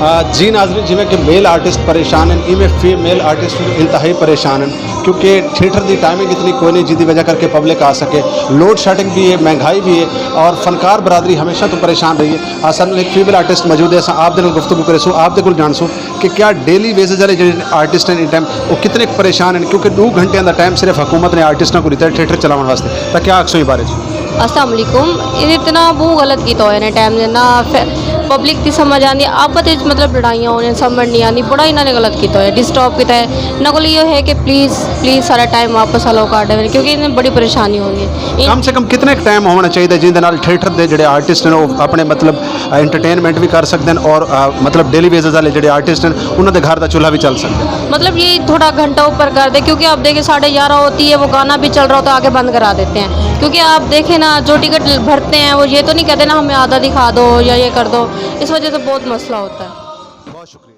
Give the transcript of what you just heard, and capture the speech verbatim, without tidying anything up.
آ، جی ناظرین، جیویں کہ میل آرٹسٹ پریشان ہیں، ایویں فیمیل آرٹسٹ انتہائی پریشان ہیں، کیونکہ تھیٹر دی ٹائمنگ اتنی کوئی نہیں، جس دی وجہ کر کے پبلک آ سکے۔ لوڈ شیڈنگ بھی ہے، مہنگائی بھی ہے، اور فنکار برادری ہمیشہ تو پریشان رہی ہے۔ آ، ساݙے نال ہک فیمیل آرٹسٹ موجود ہے، اساں آپ دے نال گفتگو کریسوں، آپ دے کول جانسوں کہ کیا ڈیلی ویجز والے جڑے آرٹسٹ ہیں ان ٹائم، وہ کتنے پریشان ہیں، کیونکہ ݙو گھنٹے دا ٹائم صرف حکومت نے آرٹسٹاں کو ݙتا ہے تھیٹر چلاوݨ واسطے، تاں کیا آکھسو ایں بارے چ؟ السلام علیکم۔ یہ اتنا بہت غلط کیتا ہویا نے ٹائم دے نا، پبلک دی سمجھ آندی، آپس وچ مطلب لڑائیاں ہونیاں، سمجھ نہیں آندی، بڑا انہاں نے غلط کیتا ہویا، ڈسٹرب کیتا ہے۔ انہاں کول یہ ہے کہ پلیز، پلیز سارا ٹائم واپس آلو کر دے، کیونکہ انہیں بڑی پریشانی ہوندی ہے۔ کم سے کم کتنے ٹائم ہونا چاہیے جن دے نال تھیٹر دے جڑے آرٹسٹ ہیں وہ اپنے مطلب انٹرٹینمنٹ بھی کر سکتے ہیں اور آ، مطلب ڈیلی ویجز والے جڑے آرٹسٹ ہیں انہاں دے گھر دا چولہا بھی چل سکتا ہے؟ مطلب یہ تھوڑا گھنٹہ اوپر کر دے، کیونکہ آپ دیکھیں ساڑھے گیارہ ہوتی ہے، وہ گانا بھی چل رہا ہوتا ہے، آگے بند کرا دیتے ہیں۔ کیونکہ آپ دیکھیں نا، جو ٹکٹ بھرتے ہیں وہ یہ تو نہیں کہتے نا ہمیں آدھا دکھا دو یا یہ کر دو، اس وجہ سے بہت مسئلہ ہوتا ہے۔ بہت شکریہ۔